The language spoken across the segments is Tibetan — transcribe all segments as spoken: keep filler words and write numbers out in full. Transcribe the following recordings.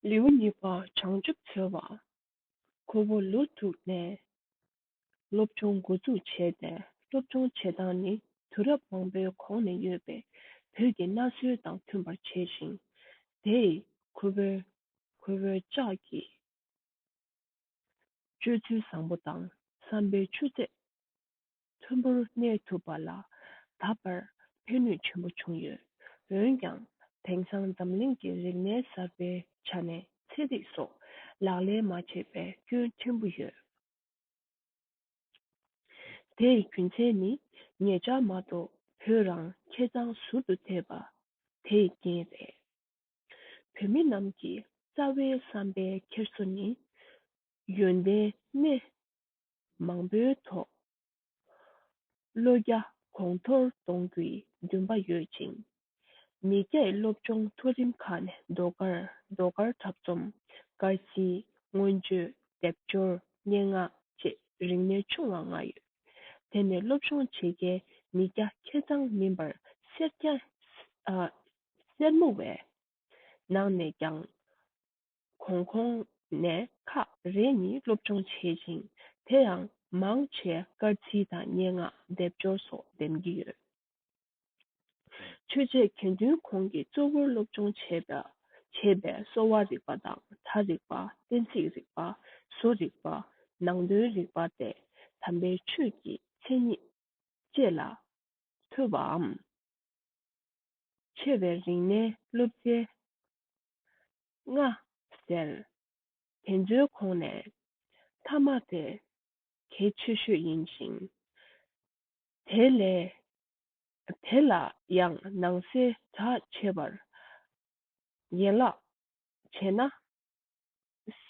ལེའུ་གཉིས་པ། བྱང་ཆུབ་འཚོལ་བ། ཁོ་བོ་ལོ་དྲུག་ནས་སློབ་སྦྱོང་འགོ་འཛུགས་བྱས་ཏེ། སློབ་སྦྱོང་བྱེད་སྟངས་ནི་དུས་རབས་མང་པོའི་གོང་ནས་ཡོད་པའི་བོད་ཀྱི་གནའ་སྲོལ་དང་མཐུན་པར་བྱས་ཤིང་། དེས་ཁོ་བོའི་ཁོ་བོའི་ལྕགས་ཀྱི་སྤྱོད་ཚུལ་བཟང་པོ་དང་བསམ་པའི་ཆུ་ཚད་མཐོན་པོར་གནས་ཐུབ་པ་ལ་ད་བར་ཕན་ནུས་ཆེན་པོ་བྱུང་ཡོད། འོན་ཀྱང་། དེང་སང་འཛམ་གླིང་གི་རིག་གནས་གསར་པའི་ཆ་ནས་ཚན་རིག་སོགས་ལག་ལེན་མ་བྱས་པའི་སྐྱོན་ཕྲན་བུ་ཡོད། དེའི་རྒྱུ་མཚན་ནི་ཉེ་ཆར་མ་གཏོགས་བོད་རང་ཁེ་གཙང་ཟུར་དུ་བསྡད་པ་དེའི་རྐྱེན་རེད། བོད་མི་རྣམས་ཀྱི་རྩ་བའི་བསམ་པའི་འཁྱེར་སོ་ནི་ཡོན་ཏན་གནས་མང་པོའི་ཐོག་བློ་རྒྱ་གོང་མཐོར་གཏོང་རྒྱུའི་འདུན་པ་ཡོད་ཅིང་། མི་སྐྱའི་སློབ་སྦྱོང་མཐོ་རིམ་ཁག་ནས་ཟློས་གར། ཟློས་གར་འཁྲབ་རྩོམ། སྐར་རྩིས། མངོན་བརྗོད། སྡེབ་སྦྱོར། སྙན་ངག་བཅས་རིག་གནས་ཆུང་བ་ལྔ་ཡོད། དེ་ནས་སློབ་སྦྱོང་བྱེད་མཁན་མི་སྐྱ་ཁེ་གཙང་མིན་པར་སེར་སྐྱ། ཨ། སེར་མོ་བའི་ནང་ནས་ཀྱང་གོང་གོང་ནས་ཁག་རེ་གཉིས་སློབ་སྦྱོང་བྱེད་ཅིང་། དེ་ཡང་མང་ཆེ་སྐར་རྩིས་དང་སྙན་ངག། སྡེབ་སྦྱོར་སོགས་འདེམས་ཀྱི་ཡོད། ཆོས་རྗེ་དགེ་འདུན་ཁོང་གིས་གཙོ་བོར་སློབ་སྦྱོང་བྱས་པ། བྱས་པའི་གསོ་བ་རིག་པ་དང་། སྒྲ་རིག་པ། གཏན་ཚིགས་རིག་པ། བཟོ་རིག་པ། ནང་དོན་རིག་པ་སྟེ། དམ་པའི་ཆོས་ཀྱི་མཚན་ཉིད་བཅས་ལ་ཐོས་པའམ་ཆེ་བའི་རིག་གནས་སློབ་ཚན་ལྔ་ཟེར། དེ་ཚོའི་ཁོངས་ནས་མཐའ་མ་དེ་གལ་ཆེ་ཤོས་ཡིན་ཞིང་། དེ་ལས་དེ་ལ་ཡང་ནང་གསེས་གྲགས་ཆེ་བར་ཡན་ལག་བྱས་ན།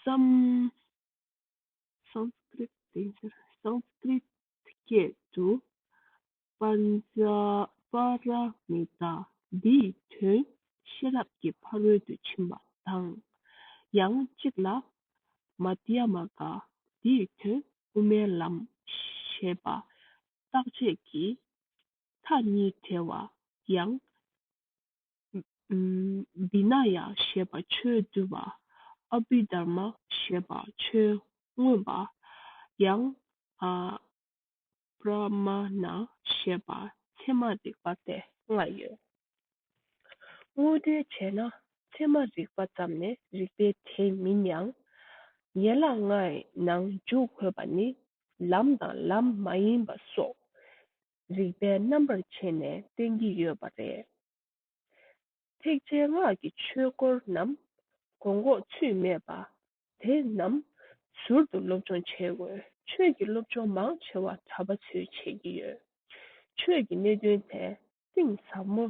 སམ། སཾ་སྐྲྀཏ་དེ་ཟེར། སཾ་སྐྲྀཏ་སྐད་དུ་པཉྩ་པཱ་ར་མི་ཏཱ། འདིའི་དོན་ཤེས་རབ་ཀྱི་ཕ་རོལ་ཏུ་ཕྱིན་པ་དང་། ཡང་གཅིག་ལ་མ་དྷྱ་མ་ཀ། འདིའི་དོན་དབུ་མའི་ལམ་ཞེས་པ། རྟག་ཆད་ཀྱི་མཐའ་གཉིས་བྲལ་བ། ཡང་བི་ན་ཡ་ཞེས་པ་ཆོས་འདུལ་བ། ཨ་བྷི་དྷརྨ་ཞེས་པ་ཆོས་མངོན་པ། ཡང་ཨ་པྲ་མ་ཎ་ཞེས་པ་ཚད་མ་རིག་པ་སྟེ་ལྔ་ཡོད། དངོས་འབྲེལ་བྱས་ན་ཚད་མ་རིག་པ་ཙམ་ནས་རིག་པའི་གྲས་མིན་ཡང་། ཡན་ལག་ལྔའི་ནང་འཇུག་དགོས་པ་ནི་ལམ་དང་ལམ་མ་ཡིན་པ་སོགས་རིགས་པའི་རྣམ་པར་ཕྱེ་ནས་བསྟན་གྱི་ཡོད་པ་རེད། ཐེག་ཆེན་སྔགས་ཀྱི་ཆོས་སྐོར་རྣམས་གོང་འོག་ཚུད་མེད་པ། དེ་རྣམས་ཟུར་དུ་སློབ་སྦྱོང་བྱེད་དགོས། ཆོས་ཀྱི་སློབ་སྦྱོང་མང་ཆེ་བ་གྲྭ་པ་ཚོས་བྱེད་ཀྱི་ཡོད། ཆོས་ཀྱི་གནད་དོན་དེ་གཏིང་ཟབ་མོ་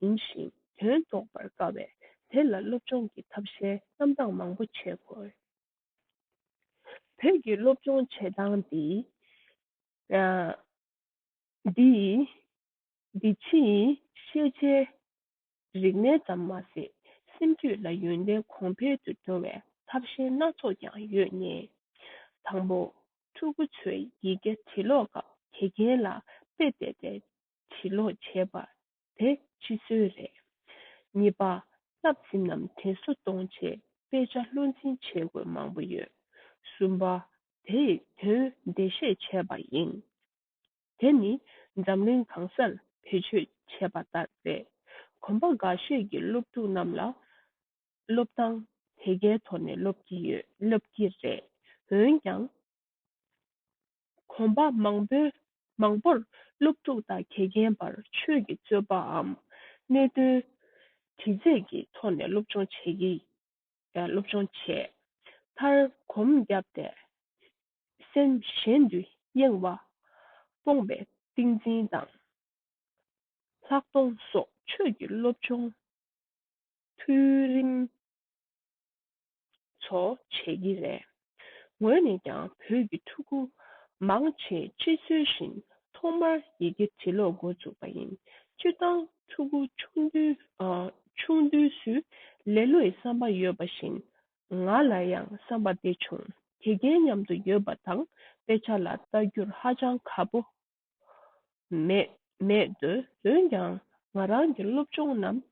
ཡིན་ཞིང་དོན་རྟོགས་པར་དཀའ་བས། དེ་ལ་སློབ་སྦྱོང་གི་ཐབས་ཤེས་རྣམ་དག་མང་པོ་བྱེད་དགོས། བོད་ཀྱི་སློབ་སྦྱོང་བྱེད་སྟངས་འདི། ཨ། འདི། འདི་ཕྱིའི་ཤེས་བྱའི་རིག་གནས་ཙམ་མ་ཟད། སེམས་རྒྱུད་ལ་ཡོན་ཏན་གོང་འཕེལ་དུ་འགྲོ་བའི་ཐབས་ཤེས་སྣ་ཚོགས་ཀྱང་ཡོད་ངེས། དང་པོ། ཕྲུ་གུ་ཚོས་ཡི་གེ་འབྲི་ཀློག་སྐབས་དགེ་རྒན་ལ་དཔེ་བལྟས་ཏེ་འབྲི་ཀློག་བྱེད་པ་དེ་སྤྱི་སྲོལ་རེད། གཉིས་པ། བསླབ་ཟིན་ནམ་དྲན་གསོ་གཏོང་ཆེད་དཔེ་ཆ་བློ་འཛིན་བྱེད་དགོས་མང་པོ་ཡོད། གསུམ་པ། དེ་ཡི་དོན་འགྲེལ་བཤད་བྱས་པ་ཡིན། དེ་ནི་འཛམ་གླིང་གང་སར་བེད་སྤྱོད་བྱས་པ་ལྟར་རེད། གོམ་པ་འགའ་ཤས་ཀྱི་སློབ་ཕྲུག་རྣམས་ལ་སློབ་སྟངས་དེ་གའི་ཐོག་ནས་སློབ་ཀྱི་ཡོད། སློབ་ཀྱི་རེད། འོན་ཀྱང་། གོམ་པ་མང་པོའི་མང་པོར་སློབ་ཕྲུག་དང་དགེ་རྒན་བར་ཆོས་ཀྱི་རྩོད་པའམ་གནད་དོན་དྲི་རྩད་ཀྱི་ཐོག་ནས་སློབ་སྦྱོང་བྱེད་ཀྱི། སློབ་སྦྱོང་བྱས། མཐར་གོམ་བརྒྱབ་སྟེ་སེམས་གཞན་དུ་གཡེང་བ། སྤོང་བའི་ཏིང་འཛིན་དང་། ལྷག་མཐོང་སོགས་ཆོས་ཀྱི་སློབ་སྦྱོང་ཐུན་རིམ་ཚོ་བྱེད་ཀྱི་རེད། ངོས་ནས་ཀྱང་བོད་ཀྱི་ཕྲུ་གུ་མང་ཆེ་སྤྱི་སྲོལ་བཞིན་ཐོག་མར་ཡི་གེ་འབྲི་ཀློག་འགོ་བཙུགས་པ་ཡིན། སྤྱིར་བཏང་ཕྲུ་གུ་ཆུང་དུས། ཨ། ཆུང་དུས་སུ་ལེ་ལོའི་བསམ་པ་ཡོད་པ་བཞིན། ང་ལ་ཡང་བསམ་པ་དེ་བྱུང་། དགེ་རྒན་མཉམ་དུ་ཡོད་པ་དང་དཔེ་ཆ་ལ་ལྟ་རྒྱུར་ཧ་ཅང་དགའ་པོ་མེད་མེད་འདུག་འོན་ཀྱང་ང་རང་གི་སློབ་སྦྱོང་རྣམས་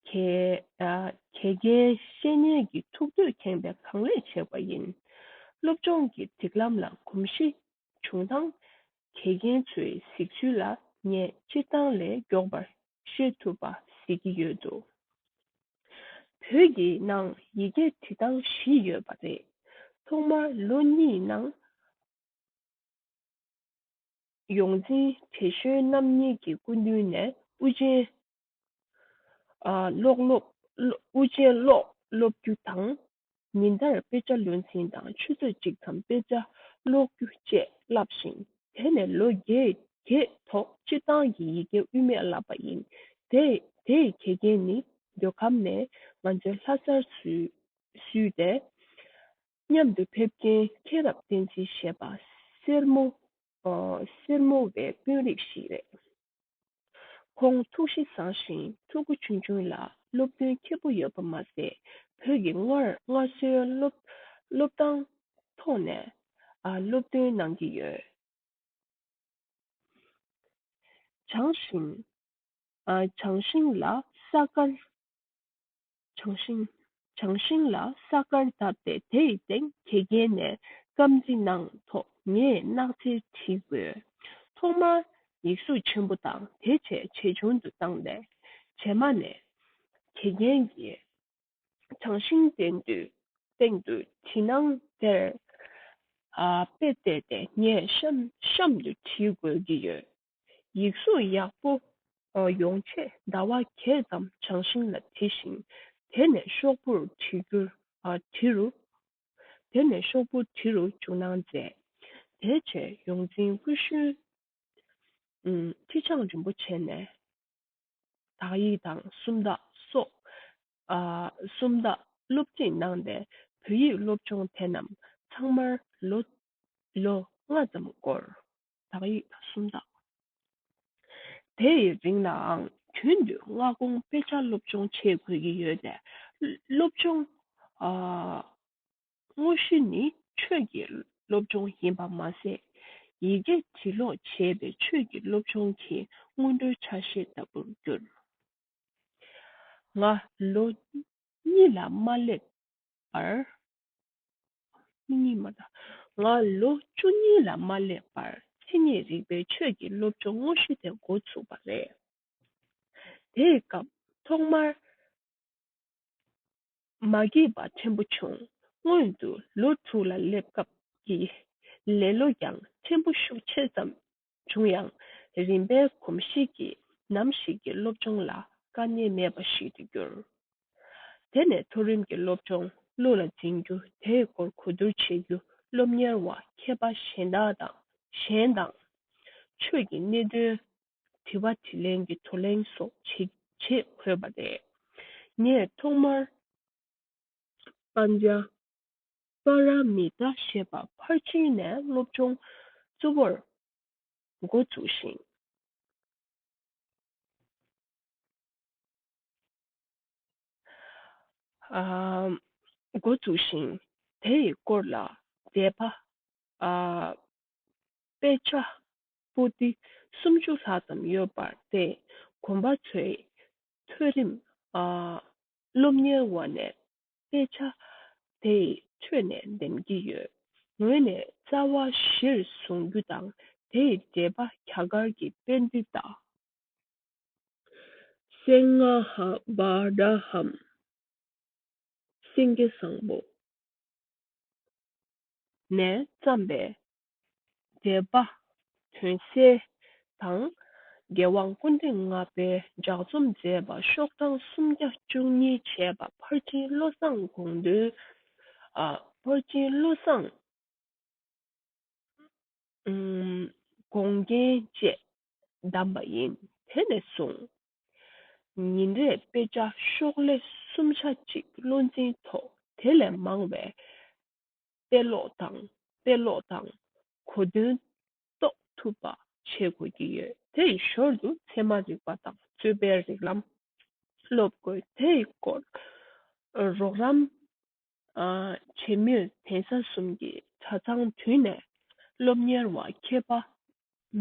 དགེ་ཨ་དགེ་རྒན་བཤེས་གཉེན་གྱི་ཐུགས་འདོད་ཁེངས་པའི་གང་ལེགས་བྱེད་པ་ཡིན། སློབ་སྦྱོང་གི་སྒྲིག་ལམ་ལ་གོམས་གཤིས་བྱུང་ཐང་དགེ་རྒན་ཚོའི་གཟིགས་ཚུལ་ལ་ངས་སྤྱིར་བཏང་ལས་མགྱོགས་པར་ཤེས་ཐུབ་པ་གཟིགས་ཀྱི་ཡོད་འདུག་བོད་ཀྱི་ནང་ཡི་གེ་བྲིས་སྟངས་བཞི་ཡོད་པ་རེད། ཐོག་མར་ལོ་གཉིས་ནང་ཡོངས་འཛིན་བགྲེས་གཞོན་རྣམ་གཉིས་ཀྱི་སྐུ་མདུན་ནས་དབུ་ཅན་ཨ་ཀློག་སློབ་དབུ་ཅན་ཀློག་སློབ་རྒྱུ་དང་། ཉིན་ལྟར་དཔེ་ཆ་ལོན་ཟིན་དང་ཆུ་ཚོད་གཅིག་ཙམ་དཔེ་ཆ་ཀློག་རྒྱུ་བཅས་བསླབས་ཤིང་། དེ་ནས་ལོ་བརྒྱད་བརྒྱད་ཐོག་སྤྱིར་བཏང་གི་ཡི་གེ་དབུ་མེད་བསླབས་པ་ཡིན། དེ་དེའི་དགེ་རྒན་ནི་མདོ་ཁམས་ནས་ང་ཚོའི་ལྷ་སར་བསུས་བསུས་ཏེ། མཉམ་དུ་ཕེབས་མཁན་མཁྱེན་རབ་བསྟན་འཛིན་ཞེས་པ་སེར་མོ་ཨ་སེར་མོ་བའི་དཔོན་རིགས་ཤིག་རེད། ཁོང་ཐུགས་གཤིས་བཟང་ཞིང་ཕྲུ་གུ་ཆུང་ཆུང་ལ་སློབ་སྟོན་མཁས་པོ་ཡོད་པ་མ་ཟད། བོད་ཀྱི་སྔར་སྔར་སྲོལ་སློབ་སློབ་སྟངས་ཐོག་ནས་ཨ་སློབ་སྟོན་གནང་གི་ཡོད། བྱང་ཤིང་། ཨ་བྱང་ཤིང་ལ་ས་དཀར། བྱང་ཤིང་། བྱང་ཤིང་ལ་ས་དཀར་བཏབ་སྟེ་དེའི་སྟེང་དགེ་རྒན་ནས་སྐམ་རྩིས་གནང་ཐོག་ངས་སྣག་ཚའི་བྲིས་དགོས། ཐོག་མར་ཡིག་གཟུགས་ཆེན་པོ་དང་དེ་བྱས་ཇེ་ཆུང་དུ་བཏང་སྟེ། རྗེས་མ་ནས་དགེ་རྒན་གྱིས་བྱང་ཤིང་སྟེང་དུ་སྟེང་དུ་བྲིས་གནང་དེར་ཨ་དཔེ་བལྟས་ཏེ་ངས་གཤམ་གཤམ་དུ་བྲིས་དགོས་ཀྱི་ཡོད། ཡིག་གཟུགས་ཡག་པོ་ཡོང་ཆེད་ཟླ་བ་བརྒྱད་ཙམ་བྱང་ཤིང་ལ་བྲིས་ཤིང་། དེ་ནས་ཤོག་བུར་བྲིས་རྒྱུར་ཨ་བྲིས་རུ། དེ་ནས་ཤོག་བུར་བྲིས་རུ་བཅུག་གནང་མཛད། དེ་རྗེས་ཡོངས་འཛིན་སྐུ་གཞོན་ཁྲི་བྱང་རིན་པོ་ཆེ་ནས་དག་ཡིག་དང་སུམ་རྟགས་སོགས་ཨ་སུམ་རྟགས་སློབ་ཁྲིད་གནང་སྟེ། བོད་ཡིག་སློབ་སྦྱོང་དེ་རྣམས་ཚང་མར་ལོ་ལོ་ལྔ་ཙམ་འགོར། དག་ཡིག་དང་སུམ་རྟགས། དེ་ཡི་རིང་ལའང་རྒྱུན་དུ་སྔ་དགོང་དཔེ་ཆ་སློབ་སྦྱོང་བྱེད་དགོས་ཀྱི་ཡོད་པས། སློབ་སྦྱོང་ཨ་དངོས་གཞི་ནི་ཆོས་ཀྱི་སློབ་སྦྱོང་ཡིན་པ་མ་ཟད། ཡི་གེ་འབྲི་ཀློག་བྱེད་པའི་ཆོས་ཀྱི་སློབ་སྦྱོང་གི་སྔོན་འགྲོའི་ཆ་ཤས་ལྟ་བུར་གྱུར། ང་ལོ་གཉིས་ལ་མ་སླེབས་པར། གཉིས་མ་རེད། ང་ལོ་བཅུ་གཉིས་ལ་མ་སླེབས་པར་མཚན་ཉིད་རིག་པའི་ཆོས་ཀྱི་སློབ་སྦྱོང་དངོས་གཞི་དེ་འགོ་ཚུགས་པ་རེད། དེའི་སྐབས་ཐོག་མར་མ་སྐྱིད་པ་ཕྲན་བུ་བྱུང་། སྔོན་དུ་ལོ་དྲུག་ལ་སླེབས་སྐབས་ཀྱི་ལེ་ལོ་ཡང་ཕྲན་བུ་ཤུགས་ཆེ་ཙམ་བྱུང་ཡང་། རིམ་པས་གོམས་གཤིས་ཀྱིས་ནམ་ཞིག་གི་སློབ་སྦྱོང་ལ་དཀའ་ངལ་མེད་པ་ཞིག་ཏུ་གྱུར། དེ་ནས་མཐོ་རིམ་གྱི་སློབ་སྦྱོང་བློ་ལ་འཛིན་རྒྱུ། དེའི་སྐོར་གོ་བསྡུར་བྱེད་རྒྱུ། སློབ་གཉེར་བ་མཁས་པ་གཞན་དག་དང་གཞན་དང་ཆོས་ཀྱི་གནད་དོན་དྲི་བ་དྲིས་ལན་གྱི་བགྲོ་གླེང་སོགས་བྱེད་བྱེད་དགོས་པ་རེད། ངས་ཐོག་མར་པན་ཇ་པ་ར་མི་ཏཱ་ཞེས་པ་ཕར་ཕྱིན་ནས་སློབ་སྦྱོང་གཙོ་བོར་འགོ་བཙུགས་ཤིང་། ཨ་འགོ་བཙུགས་ཤིང་། དེའི་སྐོར་ལ་མཛད་པ་ཨ་དཔེ་ཆ་པོ་ཏི་སུམ་ཅུ་ལྷག་ཙམ་ཡོད་པ་དེ་དགོན་པ་ཚོའི་མཐོ་རིམ་ཨ་སློབ་གཉེར་བ་ནས་དཔེ་ཆ་དེའི་ཁྲོད་ནས་འདེམས་ཀྱི་ཡོད། ངོས་ནས་རྩ་བ་གཞིར་བཟུང་རྒྱུ་དང་། དེའི་འགྲེལ་པ་རྒྱ་གར་གྱི་པཎྜི་ཏ་སེང་ཧ་བྷ་དྲ་ཧམ། སེང་གེ་བཟང་པོ་ནས་བརྩམས་པའི་འགྲེལ་པ་དོན་གསལ་དང་། རྒྱལ་དབང་སྐུ་ཕྲེང་ལྔ་པས་ལྗགས་རྩོམ་མཛད་པ་ཤོག་གྲངས་སུམ་བརྒྱ་བཅུ་གཉིས་བྱས་པ་ཕར་ཕྱིན་བློ་བཟང་དགོངས་དོན། ཨ་ཕར་ཕྱིན་བློ་བཟང་ཨུམ་དགོངས་རྒྱན་བཅས་བདམས་པ་ཡིན། དེ་ནས་བཟུང་ཉིན་རེར་དཔེ་ཆ་ཤོག་ལྷེ་སུམ་ཆ་གཅིག་བློ་འཛིན་ཐོག་དེ་ལས་མང་བའི་དཔེ་ཀློག་དང་དཔེ་ཀློག་དང་གོ་དོན་རྟོགས་ཐུབ་པ་བྱེད་དགོས་ཀྱི་ཡོད། དེའི་ཞོར་དུ་ཚད་མ་རིག་པ་དང་རྩོད་པའི་རིགས་ལམ་སློབ་དགོས། དེའི་སྐོར་རོགས་རམ་ཨ་བྱེད་མིར་གདན་ས་གསུམ་གྱི་གྲྭ་ཚང་བདུན་ནས་སློབ་གཉེར་བ་མཁས་པ་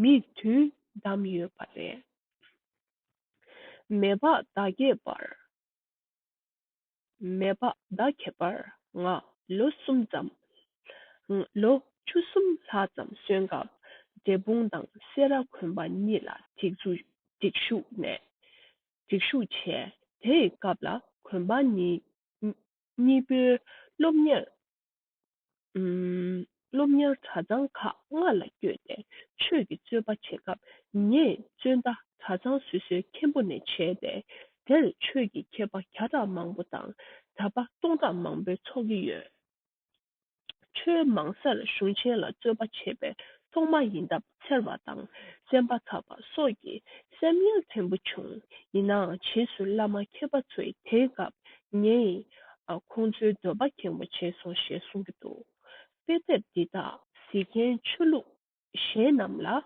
མི་བདུན་བདམས་ཡོད་པ་རེད། མེ་ཕག་ཟླ་བརྒྱད་པར་ མེད་པ་བདག་ཁྱད་པར། ང་ལོ་གསུམ་ཙམ། ལོ་བཅུ་གསུམ་ལྷག་ཙམ་སོན་སྐབས། འབྲས་སྤུངས་དང་སེ་ར་དགོན་པ་གཉིས་ལ་སྒྲིག་འཛུགས་སྒྲིག་ཞུགས་ནས་སྒྲིག་ཞུགས་བྱས། དེའི་སྐབས་ལ་དགོན་པ་གཉིས་གཉིས་པོའི་སློབ་གཉེར། ཨུམ། སློབ་གཉེར་གྲྭ་ཚང་ཁག་ལྔ་ལ་བསྐྱོད་དེ་ཆོས་ཀྱི་རྩོད་པ་བྱེད་སྐབས། ངས་རྩོད་ཟླ་གྲྭ་ཚང་སོ་སོའི་མཁན་པོ་ནས་བྱས་ཏེ། དེར་ཆོས་ཀྱི་མཁས་པ་བརྒྱ་ཕྲག་མང་པོ་དང་གྲྭ་པ་སྟོང་ཕྲག་མང་པོའི་ཚོགས་ཀྱི་ཡོད། ཆོས་མང་སར་གཞུང་ཆེན་ལ་རྩོད་པ་བྱེད་པའི་ཐོག་མ་ཡིན་སྟབས། འཚེར་བ་དང་སེམས་པ་འཚབ་པ་སོགས་ཀྱི་སེམས་ངལ་ཕྲན་བུ་བྱུང་། ཡིན་ནའང་རྗེས་སུ་བླ་མ་མཁས་པ་ཚོས་དེའི་སྐབས་ངའི་ཁོང་ཚོའི་འདོད་པ་ཁེངས་པོ་བྱས་སོང་ཞེས་གསུང་གི་འདུག། དཔེ་དེབ་འདི་དག་གཟིགས་མཁན་ཆོས་ལུགས་གཞན་རྣམས་ལ།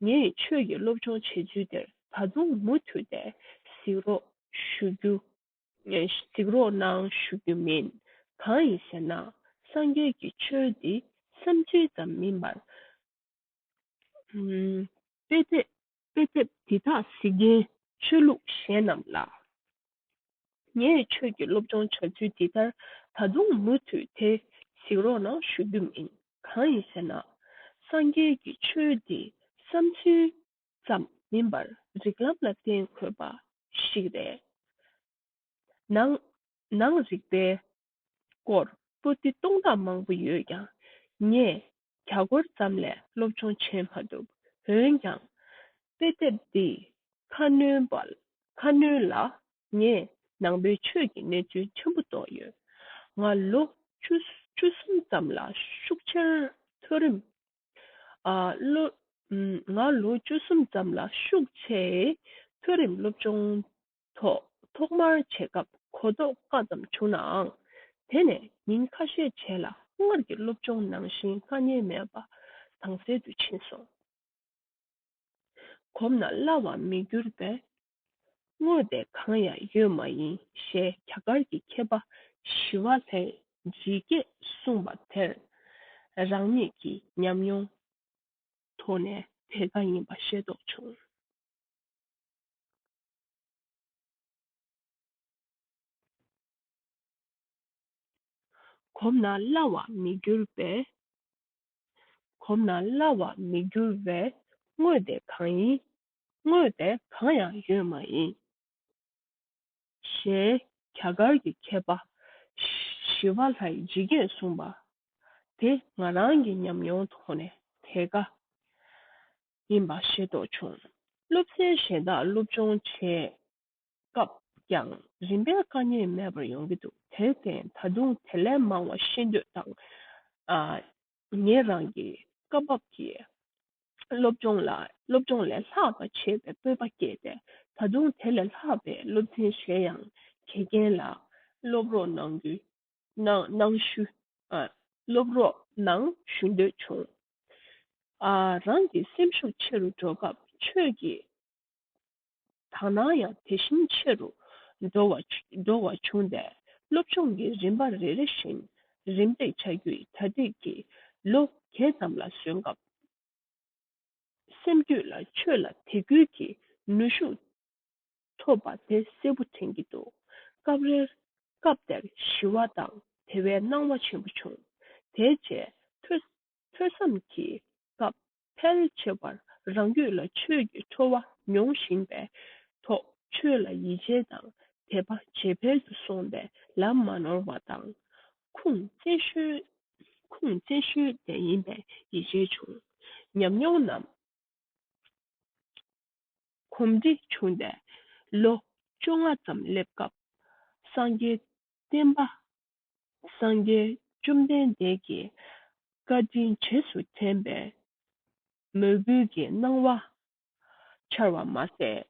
ངས་ཆོས་ཀྱི་སློབ་སྦྱོང་བྱེད་ཚུལ་དེར་ད་དུང་མུ་མཐུད་དེ་གཟིགས་རོགས་ཞུ་རྒྱུ། གཟིགས་རོགས་གནང་ཞུ་རྒྱུ་མིན། གང་ཡིན་ཟེར་ན། སངས་རྒྱས་ཀྱི་ཆོས་འདི་བསམ་ཚུལ་ཙམ་མིན་པར། ཨུམ། དཔེ་དེབ་དཔེ་དེབ་འདི་དག་གཟིགས་མཁན་ཆོས་ལུགས་གཞན་རྣམས་ལ། ངས་ཆོས་ཀྱི་སློབ་སྦྱོང་བྱ་ཚུལ་འདི་ལྟར་ད་དུང་མུ་མཐུད་དེ་གཟིགས་རོགས་གནང་ཞུ་རྒྱུ་མིན། གང་ཡིན་ཟེར་ན། སངས་རྒྱས་ཀྱི་ཆོས་འདི་བསམ་ཚུལ་ཙམ་མིན་པར་རིགས་ལམ་ལ་བརྟེན་དགོས་པ་ཞིག་རེད། ནང་ནང་རིག་པའི་སྐོར་པོ་ཏི་སྟོང་ཕྲག་མང་པོ་ཡོད་ཀྱང་། ངས་རྒྱ་སྐོར་ཙམ་ལས་སློབ་སྦྱོང་བྱེད་མ་ཐུབ། འོན་ཀྱང་དཔེ་དེབ་འདིས་ཁ་སྣོན་པ་ཁ་སྣོན་ལ་ངས་ནང་པའི་ཆོས་ཀྱི་གནས་ཚུལ་ཕྲན་བུ་རྟོགས་ཡོད། ང་ལོ་བཅུ་བཅུ་གསུམ་ཙམ་ལ་ཤུགས་ཆེར་མཐོ་རིམ། ཨ། ལོ། ང་ལོ་བཅུ་གསུམ་ཙམ་ལ་ཤུགས་ཆེའི་མཐོ་རིམ་སློབ་སྦྱོང་ཐོག་ཐོག་མར་བྱེད་སྐབས་གོ་རྟོགས་དཀའ་ཙམ་བྱུང་ནའང་། དེ་ནས་ཉིན་ཁ་ཤས་རྗེས་ལ་སྔར་གྱི་སློབ་སྦྱོང་ནང་བཞིན་དཀའ་ངལ་མེད་པ་དྭངས་གསལ་དུ་ཕྱིན་སོང་། གོམས་ན་སླ་བར་མི་འགྱུར་བས། དངོས་དེ་གང་ཡང་ཡོད་མ་ཡིན། ཞེས་རྒྱ་གར་གྱི་མཁས་པ་ཞི་བ་ལྷས་ཇི་སྐད་གསུངས་པ་དེར། རང་ཉིད་ཀྱི་ཉམས་མྱོང་ཐོག་ནས་དེ་ལྟར་ཡིན་པ་ཤེས་རྟོགས་བྱུང་། གོམས་ན་སླ་བར་མི་འགྱུར་བས། གོམས་ན་སླ་བར་མི་འགྱུར་བས། དངོས་དེ་གང་ཡིན། དངོས་དེ་གང་ཡང་ཡོད་མ་ཡིན། ཞེས་རྒྱ་གར་གྱི་མཁས་པ་ཞི་བ་ལྷས་ཇི་སྐད་གསུངས་པ་དེ་ང་རང་གི་ཉམས་མྱོང་ཐོག་ནས་དེ་ཀ་ཡིན་པ་ཤེས་རྟོགས་བྱུང་། སློབ་ཚན་གཞན་དག་སློབ་སྦྱོང་བྱེད་སྐབས་ཀྱང་རིམ་པས་དཀའ་ངལ་མེད་པར་ཡོང་གི་འདུག། དེར་བརྟེན་ད་དུང་དེ་ལས་མང་བ་ཤེས་འདོད་དང་། ཨ། ངེད་རང་གི་སྐབས་བབ་ཀྱི་སློབ་སྦྱོང་ལ་སློབ་སྦྱོང་ལས་ལྷག་པ་བྱེད་པའི་སྤོབས་པ་སྐྱེས་ཏེ། ད་དུང་དེ་ལས་ལྷག་པའི་སློབ་ཚན་གཞན་ཡང་དགེ་རྒན་ལ་སློབ་རོགས་གནང་རྒྱུ་གནང་གནང་ཞུ། ཨ། སློབ་རོགས་གནང་ཞུ་འདོད་བྱུང་། ཨ། རང་གི་སེམས་ཤུགས་ཆེ་རུ་འགྲོ་སྐབས་ཆོས་ཀྱི་དག་སྣང་ཡང་དེ་བཞིན་ཆེ་རུ་འགྲོ་བ་འགྲོ་བ་བྱུང་སྟེ། སློབ་སྦྱོང་གི་རིམ་པ་རེ་རེ་བཞིན་རིམ་འདེགས་བྱ་རྒྱུའི་གྲ་སྒྲིག་གིས་ལོ་བརྒྱད་ཙམ་ལ་སོན་སྐབས། སེམས་རྒྱུད་ལ་ཆོས་ལ་དད་གུས་ཀྱི་ནུས་ཤུགས་ཐོབ་པ་དེ་གསལ་པོ་དྲན་གྱི་འདུག། སྐབས་རེར་སྐབས་དེར་ཞི་བ་དང་དེ་བས་སྣང་བ་ཆེན་པོ་བྱུང་། དེའི་རྗེས་ཐོས་ཐོས་བསམ་གྱི་སྐབས་ཕལ་ཆེ་བར་རང་རྒྱུད་ལ་ཆོས་ཀྱི་སྤྲོ་བ་མྱོང་བཞིན་པའི་ཐོག་ཆོས་ལ་ཡིད་ཆེས་དང་དད་པ་ཇེ་འཕེལ་དུ་སོང་སྟེ་ལམ་མ་ནོར་བ་དང་། ཁུངས་བཙན་ཤོས་ཁུངས་བཙན་ཤོས་དེ་ཡིན་པའི་ཡིད་ཆེས་བྱུང་། ཉམས་མྱོང་རྣམས་གོམས་འདྲིས་བྱུང་སྟེ་ལོ་བཅོ་ལྔ་ཙམ་སླེབས་སྐབས། སངས་རྒྱས་བསྟན་པ། སངས་རྒྱས་བཅོམ་ལྡན་འདས་ཀྱི་བཀའ་དྲིན་རྗེས་སུ་དྲན་པའི་མོས་གུས་ཀྱི་སྣང་བ་འཆར་བ་མ་ཟད།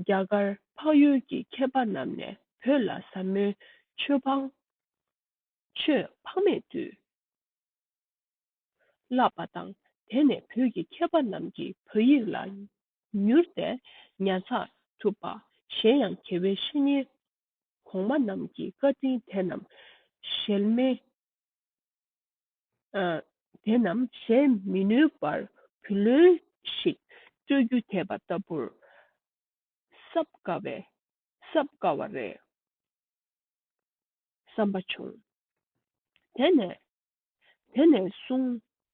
རྒྱ་གར་འཕགས་ཡུལ་གྱི་མཁས་པ་རྣམས་ནས་བོད་ལ་ཟབ་མོའི་ཆོས་འཕང་ཆོས་འཕངས་མེད་དུ་བསླབས་པ་དང་། དེ་ནས་བོད་ཀྱི་མཁས་པ་རྣམས་ཀྱིས་བོད་ཡིག་ལ་མྱུར་དུ་ཉར་ཚགས་ཐུབ་པ། གཞན་ཡང་དགེ་བའི་བཤེས་གཉེན་གོང་མ་རྣམས་ཀྱི་བཀའ་དྲིན་དེ་རྣམས་གཞལ་མེད། ཨ། དེ་རྣམས་གཞལ་མི་ནུས་པར་བུ་ལོན་ཞིག་སྤྲོད་རྒྱུ་དེ་བ་ལྟ་བུར་གཟབ་དཀའ་བས་གཟབ་དཀའ་བ་རེད། བསམ་པ་བྱུང་། དེ་ནས་དེ་ནས་བཟུང་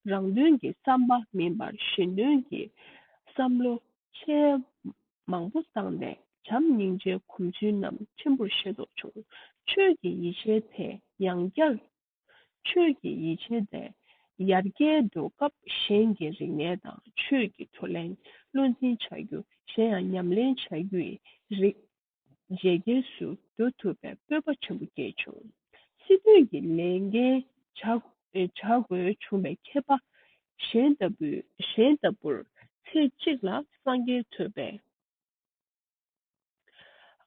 རང་དོན་གྱི་བསམ་པ་མིན་པར་གཞན་དོན་གྱི་བསམ་བློ་ཆེས་མང་པོ་བཏང་ནས་བྱམས་སྙིང་རྗེའི་སྒོམ་ཚུལ་རྣམས་ཆེན་པོར་ཤེས་རྟོགས་བྱུང་། ཆོས་ཀྱི་ཡིད་ཆེས་དེ་ཡང་བསྐྱར། ཆོས་ཀྱི་ཡིད་ཆེས་དེ་ཡར་རྒྱས་འགྲོ་སྐབས་གཞན་གྱི་རིག་གནས་དང་ཆོས་ཀྱི་བགྲོ་གླེང་བློ་འཛིན་བྱ་རྒྱུ། གཞན་ཡང་ཉམས་ལེན་བྱ་རྒྱུ་ཡི་རིགས་ཇེ་རྒྱས་སུ་འགྲོ་ཐུབ་པའི་སྤོབས་པ་ཆེན་པོ་སྐྱེས་བྱུང་། སྲིད་དོན་གྱི་ལས་འགན་བྱ་བྱ་དགོས་བྱུང་བའི་མཁས་པ་གཞན་ལྟ་བུའི་གཞན་ལྟ་བུར་ཚེ་གཅིག་ལ་སངས་རྒྱས་ཐོབ་པའི་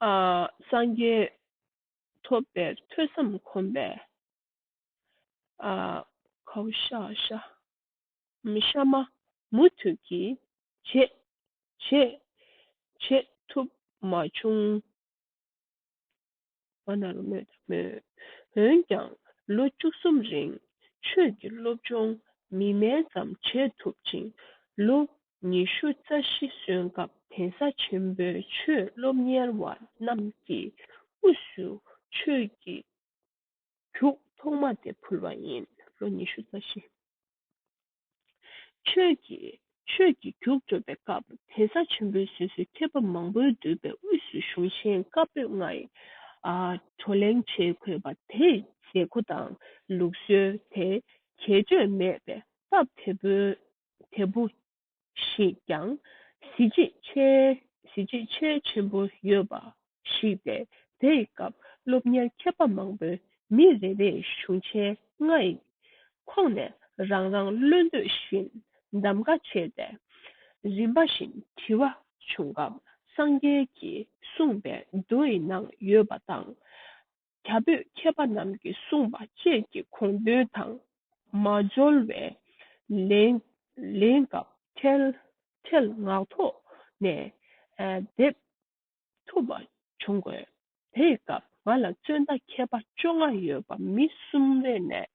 ཨ། སངས་རྒྱས་ཐོབ་པའི་ཐོས་བསམ་སྒོམ་པའི། ཨ། ཁའུ་ཤ་ཤ། ཤ་མ་མུ་མཐུད་ཀྱིས་བྱེད་བྱེད་བྱེད་ཐུབ་མ་བྱུང་། མ་ན་རུ་མོད་དང་མོད། འོན་ཀྱང་ལོ་བཅུ་གསུམ་རིང་ཆོས་ཀྱི་སློབ་སྦྱོང་མི་དམན་ཙམ་བྱེད་ཐུབ་ཅིང་། ལོ་ཉི་ཤུ་རྩ་བཞི་སོན་སྐབས་གདན་ས་ཆེན་པོའི་ཆོས་སློབ་གཉེར་བ་རྣམས་ཀྱི་དབུས་སུ་ཆོས་ཀྱི་རྒྱུགས་ཐོག་མ་དེ་ཕུལ་བ་ཡིན། ལོ་ཉི་ཤུ་རྩ་བཞི། ཆོས་ཀྱི་ཆོས་ཀྱི་རྒྱུགས་སྤྲོད་པའི་སྐབས་གདན་ས་ཆེན་པོའི་ཟུར་སུ་མཁས་པ་མང་པོས་འདུས་པའི་དབུས་སུ་གཞུང་ཆེན་བཀའ་པོད་ལྔ་ཡི་ཨ་བགྲོ་གླེང་བྱེད་དགོས་པ་དེའི་མཛད་སྒོ་དང་ལུགས་སྲོལ་དེ་རྒྱས་སྤྲོས་མེད་པའི་སྟབས་བདེ་པོ་བདེ་པོ་ཞིག་ཀྱང་གཟི་བརྗིད་ཆེ། གཟི་བརྗིད་ཆེས་ཆེན་པོ་ཡོད་པ་ཞིག་སྟེ། དེའི་སྐབས་སློབ་གཉེར་མཁས་པ་མང་པོས་མི་རེ་རེས་གཞུང་ཆེན་ལྔ་ཡི་ཁོངས་ནས་རང་རང་བློ་འདོད་བཞིན་གདམ་ག་བྱས་ཏེ། རིམ་པ་བཞིན་དྲི་བ་བྱུང་སྐབས་སངས་རྒྱས་ཀྱིས་གསུངས་པའི་མདོ་ཡི་ནང་ཡོད་པ་དང་། རྒྱ་བོད་མཁས་པ་རྣམས་ཀྱིས་གསུངས་པ་བཅས་ཀྱི་དགོངས་དོན་དང་མ་འཛོལ་བའི་ལན་ལན་སྐབས་འཕྲལ་འཕྲལ་ངག་ཐོག་ནས་ཨ་འདེབས་ཐུབ་པ་བྱུང་དགོས། དེའི་སྐབས་ང་ལ་བཙོན་ཟླ་མཁས་པ་བཅོ་ལྔ་ཡོད་པ་མི་གསུམ་རེ་ནས་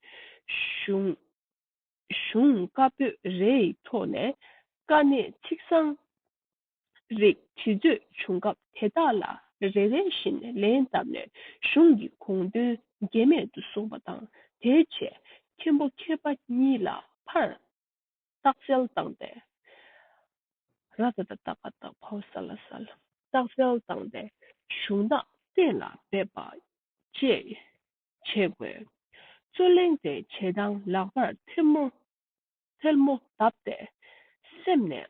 གཞུང་གཞུང་བཀའ་པོད་རེ་ཡི་ཐོག་ནས་དཀའ་གནད་ཚིག་བཟང་རིགས་དྲི་རྩད་བྱུང་སྐབས་དེ་དག་ལ་རེ་རེ་བཞིན་ལན་བཏབ་ནས་གཞུང་གི་དགོངས་དོན་འགལ་མེད་དུ་གསུངས་པ་དང་། དེའི་རྗེས་མཁན་པོ་མཁས་པ་གཉིས་ལ་ཕར་རྟགས་གསལ་བཏང་སྟེ། ར་ད་ད་ཏ་ག་ཏ་བའོ་ས་ལ་ས་ལ་རྟགས་གསལ་བཏང་སྟེ་གཞུང་དག་གཏན་ལ་འབེབས་པ་བཅས་བྱེད་དགོས། རྩོད་གླེང་དེ་བྱེད་སྟངས་ལག་པར་ཐལ་མོ་ཐལ་མོ་བརྡབས་ཏེ་སེམས་ནས་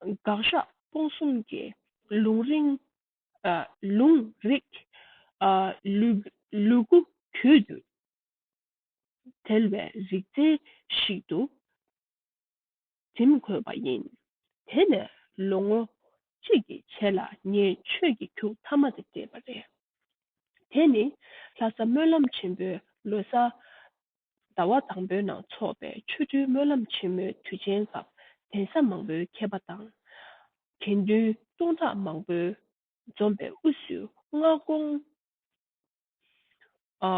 དགག་བཞག་སྤོང་གསུམ་གྱི་ལུང་རིང་ཨ་ལུང་རིགས་ཨ་ལུ་ལུ་གུ་རྒྱུད་དུ་དལ་བའི་རིག་རྩལ་ཞིག་ཏུ་འཛིན་དགོས་པ་ཡིན། དེ་ནས་ལོ་ངོ་གཅིག་གི་རྗེས་ལ་ངས་ཆོས་ཀྱི་རྒྱུགས་མཐའ་མ་དེ་བལྟས་པ་རེད། དེ་ནི་ལྷ་ས་སྨོན་ལམ་ཆེན་པོའི་ལོ་གསར་ཟླ་བ་དང་པོའི་ནང་འཚོགས་པའི་ཆོ་འཕྲུལ་སྨོན་ལམ་ཆེན་མོའི་དུས་ཆེན་སྐབས་གདན་ས་མང་པོའི་མཁས་པ་དང་། དགེ་འདུན་སྟོང་ཕྲག་མང་པོས་འཛོམས་པའི་དབུས་སུ་སྔ་དགོང་ཨ་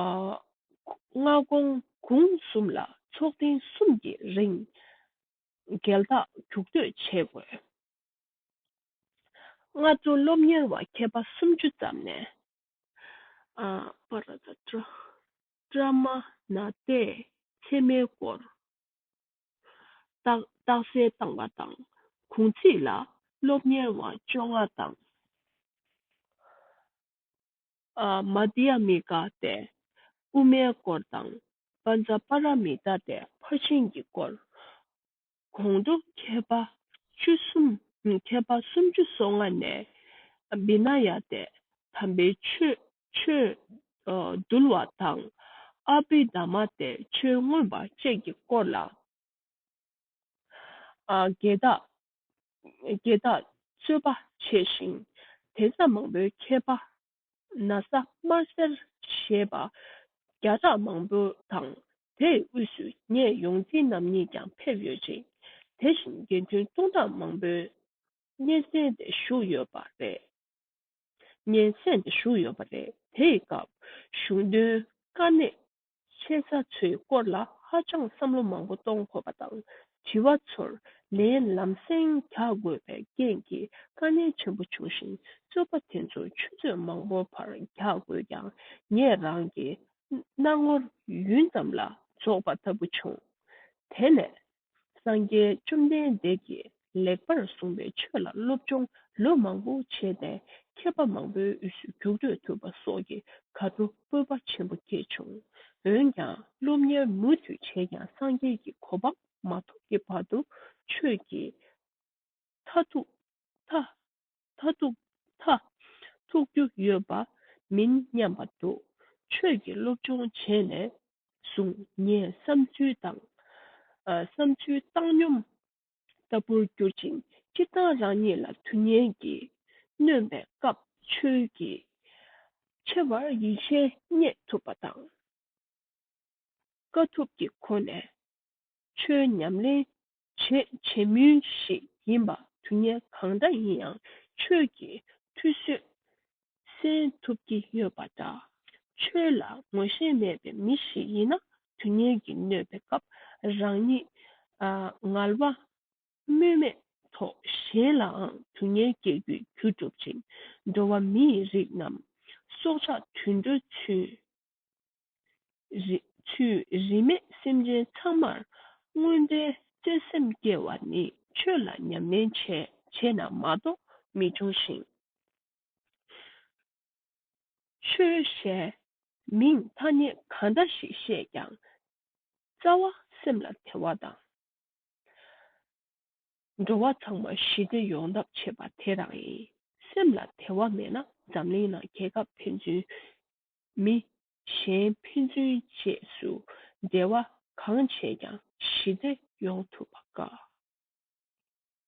སྔ་དགོང་གུང་གསུམ་ལ་ཚོགས་ཐེངས་གསུམ་གྱི་རིང་རྒྱལ་དག་རྒྱུགས་སྤྲོད་བྱེད་དགོས། སྔ་དྲོ་སློབ་གཉེར་བ་མཁས་པ་སུམ་ཅུ་ཙམ་ནས། ཨ་པ་ར་ད་ཏྲ་ཏྲ་མ་ན་ཏའི་ཚད་མའི་སྐོར། རྟགས་རྟགས་གསལ་བཏང་བ་དང་། གུང་ཚིགས་ལ་སློབ་གཉེར་བ་བཅོ་ལྔ་དང་། ཨ་མ་དྷྱ་མི་ཀ་སྟེ་དབུ་མའི་སྐོར་དང་། པཉྩ་པ་ར་མི་ཏཱ་སྟེ་ཕར་ཕྱིན་གྱི་སྐོར། གོང་དུ་མཁས་པ་བཅུ་གསུམ་མཁས་པ་སུམ་ཅུ་སོ་ལྔ་ནས་བི་ན་ཡ་སྟེ་དམ་པའི་ཆོས་ཆོས་འདུལ་བ་དང་། ཨ་བྷི་དྷརྨ་སྟེ་ཆོས་མངོན་པ་བཅས་ཀྱི་སྐོར་ལ། ཨ་དགེ་དག་དགེ་དག་རྩོད་པ་བྱས་ཤིང་། གདན་ས་མང་པོའི་མཁས་པ་ན་བཟའ་དམར་སེར་ཞེས་པ་བརྒྱ་ཕྲག་མང་པོ་དང་། དེའི་དབུས་སུ་ངས་ཡོངས་འཛིན་རྣམ་གཉིས་ཀྱང་ཕེབས་ཡོད་ཅིང་། དེ་བཞིན་དགེ་འདུན་སྟོང་ཕྲག་མང་པོས་སྙན་སེང་དེ་ཞུགས་ཡོད་པ་རེད། སྙན་སེང་དེ་ཞུགས་ཡོད་པ་རེད། དེའི་སྐབས་གཞུང་དོན་དཀའ་གནད་ཆེ་ས་ཚོའི་སྐོར་ལ་ཧ་ཅང་བསམ་བློ་མང་པོ་གཏོང་དགོས་པ་དང་། དྲི་བ་ཚོར་ལན་ལམ་སེང་རྒྱག་དགོས་པའི་རྐྱེན་གྱིས་དཀའ་ངལ་ཆེན་པོ་བྱུང་ཞིང་། རྩོད་པ་དེ་ཚོ་ཆུ་ཚོད་མང་པོ་བར་རྒྱག་དགོས་ཀྱང་། ངས་རང་གི་ སྣང་ངོར་ཡུན་ཙམ་ལ་རྫོགས་པ་ལྟ་བུ་བྱུང་། དེ་ནས་སངས་རྒྱས་བཅོམ་ལྡན་འདས་ཀྱིས་ལེགས་པར་གསུངས་པའི་ཆོས་ལ་སློབ་སྦྱོང་ལོ་མང་པོ་བྱས་ཏེ་མཁས་པ་མང་པོའི་དབུས་སུ་རྒྱུགས་སྤྲོད་ཐུབ་པ་སོགས་ཀྱི་དགའ་སྤྲོ་སྤོབས་པ་ཆེན་པོ་སྐྱེས་བྱུང་། འོན་ཀྱང་སློབ་གཉེར་མུ་མཐུད་བྱས་ཀྱང་སངས་རྒྱས་ཀྱི་གོ་འཕང་མ་ཐོབ་ཀྱི་བར་དུ་ཆོས་ཀྱི་མཐར་ཐུག་མཐའ་མཐར་ཐུག་མཐར་ཐུག་རྒྱུ་ཡོད་པ་མིན་སྙམ་པ་འདུག་ཆོས་ཀྱི་སློབ་སྦྱོང་བྱས་ནས་བཟུང་ངས་བསམ་ཚུལ་དང་། ཨ། བསམ་ཚུལ་བཏང་སྙོམས་ལྟ་བུར་གྱུར་ཅིང་། སྤྱིར་བཏང་རང་ཉིད་ལ་དུས་ངན་གྱིས་གནོན་པའི་སྐབས་ཆོས་ཀྱི་ཆེ་བར་ཡིད་ཆེས་རྙེད་ཐུབ་པ་དང་། དཀའ་ཐུབ་ཀྱི་སྒོ་ནས་ཆོས་ཉམས་ལེན་བྱེད་བྱེད་མུས་ཤིག་ཡིན་པ། དུས་ངན་གང་འདྲ་ཡིན་ཡང་ཆོས་ཀྱི་མཐུས་གསོས་གསན་ཐུབ་ཀྱི་ཡོད་པ་འདྲ། ཆོས་ལ་ངོ་ཤེས་མེད་པའི་མི་ཞིག་ཡིན་ན། དུས་ངན་གྱིས་གནོད་པའི་སྐབས་རང་ཉིད་ཨ་ངལ་བ་དམོད་མོས་ཐོག་གཞན་ལའང་དུས་ངན་སྐྱེལ་རྒྱུའི་རྒྱུ་སྒྲུབ་ཅིང་། འགྲོ་བ་མིའི་རིགས་རྣམས་སྲོག་ཆགས་དུད་འགྲོའི་ཚུལ་རི་ཚུལ་རིས་མེད་སེམས་ཅན་ཚང་མར་དངོས་འབྲེལ་བརྩེ་སེམས་སྐྱེ་བ་ནི་ཆོས་ལ་ཉམས་ལེན་བྱས་བྱས་ན་མ་གཏོགས་མི་འབྱུང་ཞིང་། ཆོས་ཞེས་མིང་ཐ་སྙད་གང་འདྲ་ཞིག་བཤད་ཀྱང་། རྩ་བ་སེམས་ལ་བདེ་བ་དང་། འགྲོ་བ་ཚང་མ་ཞི་བདེ་ཡོང་ཐབས་བྱེད་པ་དེ་རང་ཡིན། སེམས་ལ་བདེ་བ་མེད་ན་འཛམ་གླིང་ནང་རྒྱལ་ཁབ་ཕན་ཚུན། མི་གཞན་ཕན་ཚུན་རྗེས་སུ་འབྲེལ་བ་གང་བྱས་ཀྱང་ཞི་བདེ་ཡོང་ཐུབ་པ་དཀའ།